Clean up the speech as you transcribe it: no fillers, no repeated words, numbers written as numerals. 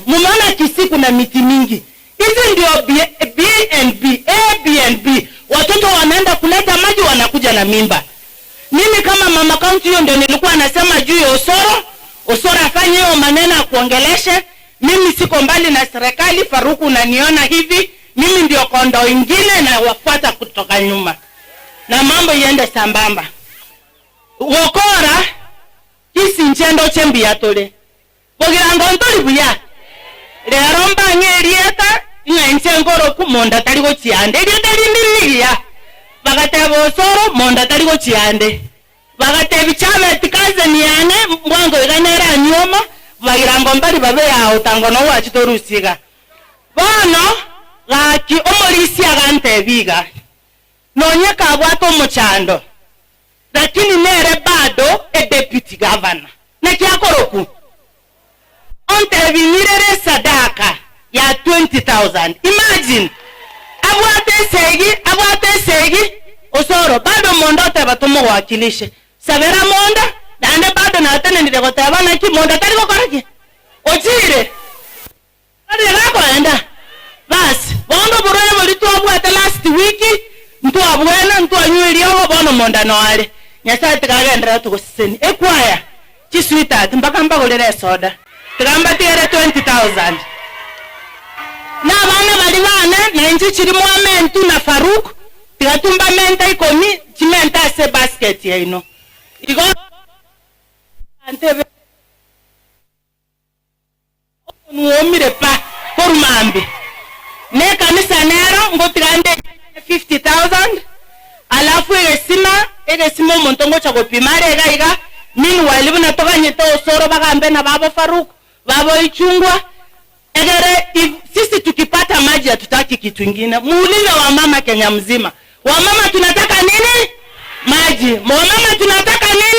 Mumeona Kisii kuna miti mingi. Hizi ndio B, B and B, A, B and B. Watoto wanaenda kuleta maji wanakuja na mimba. Mimi kama mama county, hiyo ndio nilikuwa nasema juu ya Osoro. Osoro afanye hiyo maneno ya kuongeleshe. Mimi siko mbali na serikali, Faruku unaniona hivi, mimi ndio kondo ingine na wafuata kutoka nyuma, na mambo iende sambamba. Gokora kisi nchendo chembiya tore bogirango ntori buya rero mbang'e erieta ng'a inche nkoroku monda tari gochiande erieta rinde rigiya bagateba Osoro monda tari gochiande bagatebi Chabeti cousin yane mbwango iga nere anyioma bagirango mbari babe yao tango nowachi torusiga bono gaki omorisi agantebi iga nonye kabwate omochando lakini nere bado e deputy governor naki akoroku ontebi nyirere sadaka ya 20,000. Imagine abwate esegi abwate esegi Osoro bado mondo oteba tumugwakilishe sabera monda naende bado natenenire goteba naki monda tari gokora ki ochire gakoenda basi bondo burwaire bori twabwate last week ntwabwena ntwanywa eriogo bono monda noare Nyasaye tigagenderera togoseseni ekwaya chisweetheart mpaka mbagorere esoda tigambatigere 20,000 na abana bari bane na inche chiri mwamentu na Faruk tigatumba menta ikomi chimenta ase basket yaino igo ntebe nuomire pa korumambi ne kanisa nero ngotiga nde 50,000 alafu egesima egesima omonto ngocha gopima are iga iga meanwhile buna toganyete Osoro bagambe na babo Faruk babo Ichungwa egere if, sisi tukipata maji hatutaki kitu ingine. Muulize wamama Kenya mzima, wamama tunataka nini? Maji. Wamama tunataka nini?